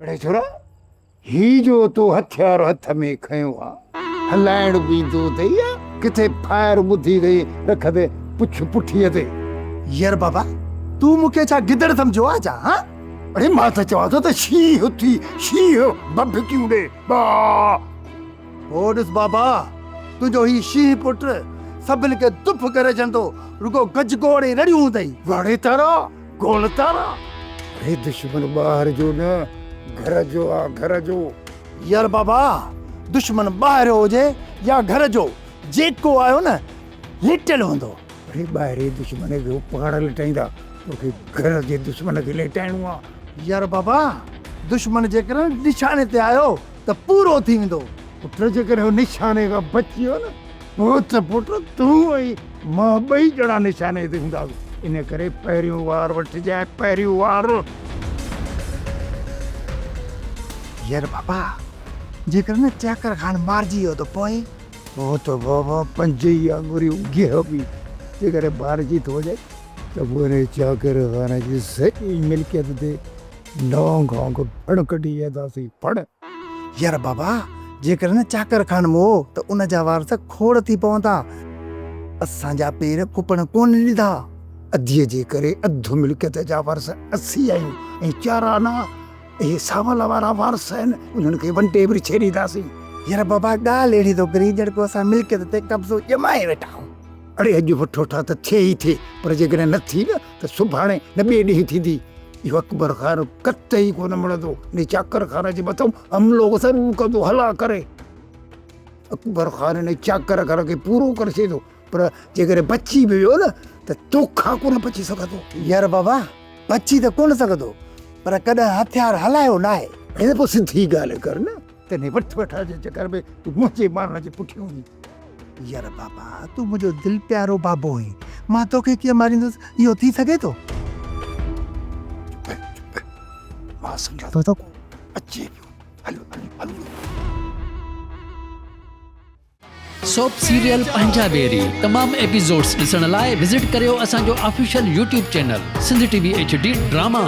اڙي ڇورا، هي جو تو هٿيار هٿ ۾ کنيو آ، هلائڻ به ايندو اٿئي يا ڪٿي فائر ٻڌي اٿئي رکندي پڇ پٺيء تي؟ ير بابا، تون مون کي ڇا گدڙ سمجهيو آ ڇا، هان؟ اڙي مان ته چوان ٿو ته شينهن ٿي، شينهن ڀڀڪيون ڏي، ٻاء! هو ڏس بابا، تنهنجو هي شينهن پٽ سڀن کي دڦ ڪري ڇڏندو، رڳو گجگوڙ ۽ رڙيون هوندئي. واڙي تارا! ڪونه تارا! هي دشمن ٻاهر جو نه گهر جو آ گهر جو. يار بابا دشمن ٻاهريو هجي يا گهر جو جيڪو آيو نه لٽيل هوندو. اڙي ٻاهرين دشمن کي هو پاڻ لٽائيندا توکي گهر جي دشمن کي ليٽائڻو آ. يار بابا دشمن جيڪڏهن نشاني تي آيو ته پورو ٿي ويندو. پٽ جيڪڏهن هو نشاني کان بچي ويو نه پوء ته پٽ تون ۽ مان ٻئي ڄڻا نشاني تي هونداسون. ان ڪري پهريون وار وٺجانء پهريون وار. يار بابا جيڪر نه چاڪر خان مارجي ويو ته پوء؟ پوء ته بابا پنج ئي آڱريون گيهه به جيڪڏهن مارجي ٿو وڃي ته پوء انهي چاڪر خان جي سڄي ملڪيت تي نانگ وانگر ڦڻ ڪڍي وينداسين ڦڻ. يار بابا جيڪڏهن چاڪر خان مئو ته ان جا وارث کوڙ ٿي پوندا. اسان جا پير ڪپڻ ڪونه ڏيندا. اديء جي ڪري اڌ ملڪيت جا وارث اسين آهيون ۽ چارانا اهي ساول وارا وارث آهن، انهن کي ونڊي ورڇي ڏينداسين. يار بابا ڳالهه اهڙي ٿو ڪرين ڄڻ ڪو اسان ملڪيت تي قبضو ڄمائي ويٺا آهيون. اڙي اڄ وٺو ٿا ته ٿئي ئي ٿئي پر جيڪڏهن نه ٿي نه ته سڀاڻي نه ٻئي ڏينهن ٿيندي. اهو اڪبر خان قطعي ڪونه مڙندو. انهي چاڪر خان جي مٿان حملو ضرور ڪندو هلا ڪري. اڪبر خان انهي چاڪر خان کي پورو ڪري ڇڏيندو پر جيڪڏهن بچي به ويو نه ته توکان ڪونه بچي سگهندو. يار بابا بچي ته ڪونه سگهندو پر ڪڏهن هٿيار هلايو ناهي. اڙي ته پوء سڌي ڳالهه ڪر نه. تنهن وٺ وٺان جي چڪر ۾ تون منهنجي مارڻ جي پٺيان هئين. يار بابا تون منهنجو دل پيارو بابو آهين، مان توکي ڪيئن ماريندس، اهو ٿي سگهي ٿو؟ چپ چپ مان سمجهان ٿو ته ڪو اچي پيو، هلو هلو هلو. سوپ سيريل پنهنجا ويري تمام ايپيسوڊس ڏسڻ لاء وزٽ ڪريو اسان جو official YouTube channel Sindh T V H D drama.